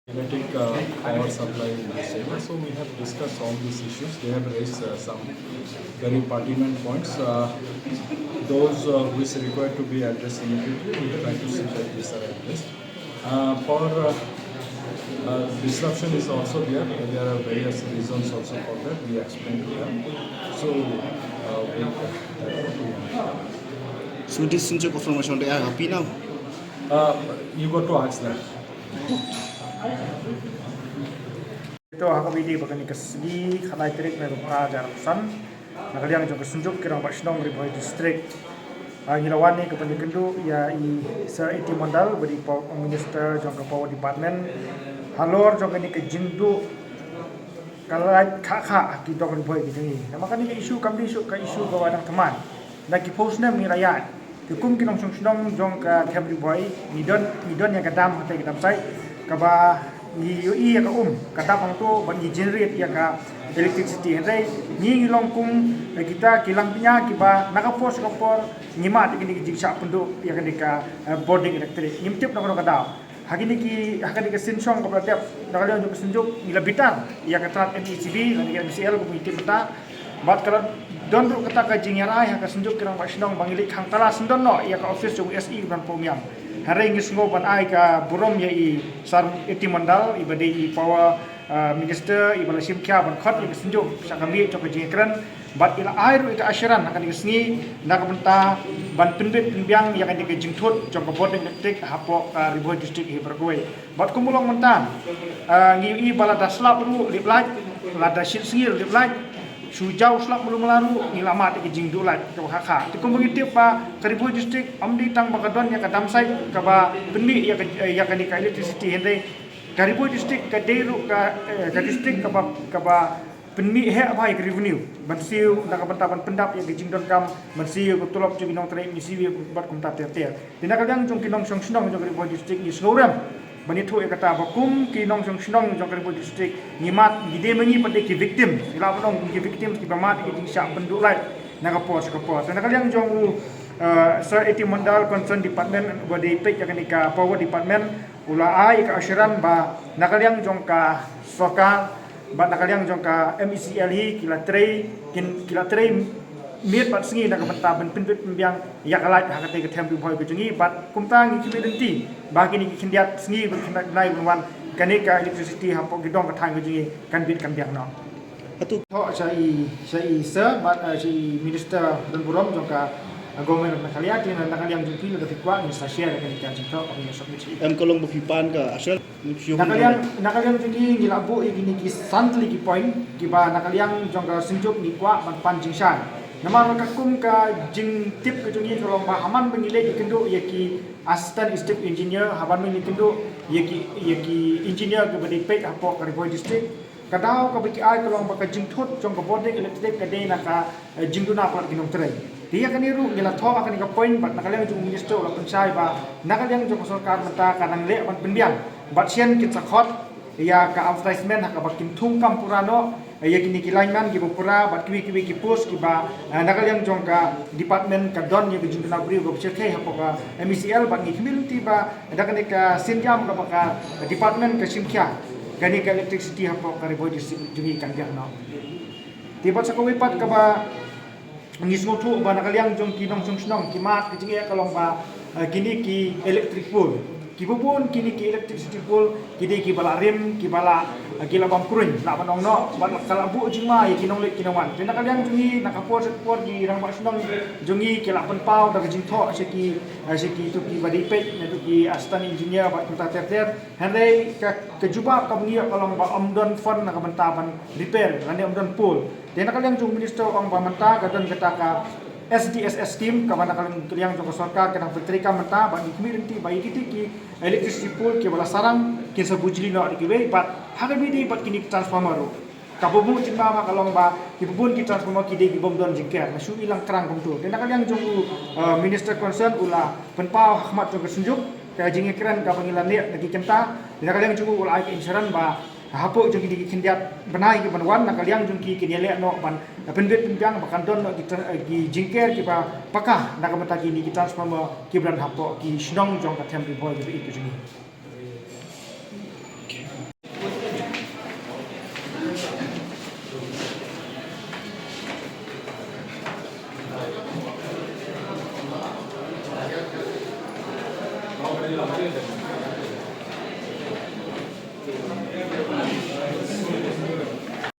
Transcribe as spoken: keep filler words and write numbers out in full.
Kinetic uh, power supply in this area. So we have discussed all these issues. They have raised uh, some very pertinent points. Uh, those uh, which require to be addressed immediately, we try to see that these are addressed. Uh, power uh, uh, disruption is also there. There are various reasons also for that. We explain to them. So uh, we, uh, So this Synjuk of Formation, they are happy now. uh, you got to ask them. To ha ka bidi ba kane ka sngi khatlai tarik na rupa jar san na ka liang jong ka Synjuk ki Rangbah Shnong Ri Bhoi District. Ah, ngi la wan ne ka ban ïakynduh ïa i Sir A T Mondal ba dei Minister jong ka Power Department halor jong kane ka jingduh ka lait kha kha ki dong Ri Bhoi ki jong ngi. Namar kane ka issue kam dei shuh ka issue kaba dang thymmai. Na ki phew snem ngi la ïaid. Ki kum ki nongshong shnong jong ka Them Ri Bhoi ngi don ngi don ïa ka dam hangtei ka dam site kaba ngi ïohi ïa ka um ka dam hangto bad ngi generate ïa ka electricity. Hynrei ngi ngi long kum kita ki langpynïaid kiba na ka por sha ka por ngi mad ïa kane ka jingshah pynduh ïa kane ka bording electric. Ngim tip na kano ka daw. Ha kine ki ha kine ki synshong kaba la dep na ka liang jong ka Synjuk ngi la bitar ïa ka tnat M E C B lane ka M C L kumba ngi tip mynta. Bad ka la don ruh kata ka jingïarai ha ka Synjuk ki Rangbah Shnong ba ngi leit khang tala syndon noh ïa ka office jong u S E ban pom ïam. Hynrei ngi sngew ban ai ka burom ïa i Sir A T Mondal iba dei i Power Minister iba la shim khia ban khot ïa ka Synjuk sha ka miej jong ka jingïakren. Bad i la ai ruh ïa ka assurance ha kane ka sngi na ka bynta ban pynbit pynbiang ïa kane ka jingthut jong ka bording electric hapoh ka Ri Bhoi District hi baroh kawei. Bad kumba long mynta ngi ïohi ba lada slap ruh lip lait, lada shit sngi ruh lip lait, shu jaw slap malu mala ruh ngi la mad ïa ka jingduh lait kaba kha kha. Te kumba ngi tip ba ka Ri Bhoi District ym dei tang ba ka don ïa ka dam site kaba pynmih ïa ka ïa kane ka electricity hynrei ka Ri Bhoi District ka dei ruh ka ka district kaba kaba pynmih heh bha ïa ka revenue ban siew na ka bynta ban pyndap ïa ka jingdonkam ban siew ïa ka tulop jong ki nongtrei M E C B bad kumta ter ter. Te na ka liang jong ki nongshong shnong jong ka Ri Bhoi District ngi sngewrem ban ïathuh ïa kata ba kum ki nongshong shnong jong ka Ri Bhoi District ngi mad ngi dei ma ngi pat dei ki victim ngi lah ban ong ki victim kiba mad ïa ka jingshah pynduh lait na ka por sha ka por. Te na ka liang jong u Sir A T Mondal concern department uba dei peit ïa kane ka power department u la ai ka assurance ba na ka liang jong ka sorkar bad na ka liang jong ka M E C L hi ki la trei kin ki la trei miet bad sngi na ka bynta ban pynbit pynbiang ïa ka lait ha katei ka Them Ri Bhoi ka jong ngi bad kumta ngi khmih lynti ba kine ki khyndiat sngi bad khyndiat bnai ban wan kane ka electricity hapoh ki dong ka thaiñ ka jong ngi kan bit kan biang noh. Atu thoh sha i sha i sir bad sha i minister don burom jong ka government of Meghalaya. Te na ka liang jong phi lada phi kwah ngin sa share kane ka jingthoh kaba ngin submit sha i. Em ka long ba phi pan ka assurance. Na ka liang na ka liang jong ngi ngi la buh ïa kine ki san tylli ki point kiba na ka liang jong ka Synjuk ngi kwah ban pan jingshai. Namar ka kum ka jingtip ka jong ngi ka long ba ha man ba ngi leit ïakynduh ïa ki assistant executive engineer ha ban ba ngi ïakynduh ïa ki ïa ki engineer kiba dei peit hapoh ka Ri Bhoi District. Ka daw kaba ki ai ka long ba ka jingthut jong ka bording electric ka dei na ka jingduna palat ki nongtrei. Te ïa kane ruh ngi la thoh ha kane ka point bad na ka liang jong u minister u la pynshai ba na ka liang jong ka sorkar mynta ka dang leh ban pynbiang bad shen kin sa khot ïa ka advertisement ha kaba kin thung kam pura noh ïa kine ki lineman kiba pura bad kiwei kiwei ki post kiba na ka liang jong ka department ka don ïa ka jingduna briew kaba shyrkhei hapoh ka M E C L bad ngi khmih lynti ba da kane ka synjam kaba ka department ka shim khia kane ka electricity hapoh ka Ri Bhoi District jong ngi kan biang noh. Te bad sa kawei pat kaba ngi sngewthuh ba na ka liang jong ki nongshong shnong ki mad ka jingeh ka long ba kine ki electric pole kiba bun kine ki electricity pole ki dei kiba la rim kiba la ki la bam kruiñ lah ban ong noh bad ka la buh jingma ïa ki nongleit ki nongwan. Te na ka liang jong ngi na ka por sha ka por ki rangbah shnong jong ngi ki la pynpaw da ka jingthoh sha ki sha ki tu kiba dei peit na tu ki assistant engineer bad kumta ter ter. Hynrei ka ka jubab kaba ngi ïoh ka long ba ym don fund na ka bynta ban repair lane ym don pole. Te na ka liang jong u minister u ong ba mynta ka don kata ka S D S S scheme kaba na ka liang jong ka sorkar ka dang pyntreikam mynta, bad ngi khmih lynti ba ïa kiti ki electricity pole kiba la sarang kin sa bujli noh da kiwei, bad ha kaba ïadei bad kine ki transformer ruh, kaba bun jingma ka long ba kiba bun ki transformer ki dei ki bym don jingker, la shu i lang krang kumto. Te na ka liang jong u, eh, minister concern u la pynpaw ha khmat jong ka synjuk ka jingïakren kaba ngi la leh na ki kynta. Te na ka liang jong u u la ai ka assurance ba hapoh jong kine ki khyndiat bnai ki ban wan, na ka liang jong ki kin ïaleh noh ban pynbit pynbiang ba kan don noh ki tra-, ki jingker kiba paka na ka bynta kine ki transformer kiba don hapoh ki shnong jong ka them Ri Bhoi kiba ïeit ka jong ngi.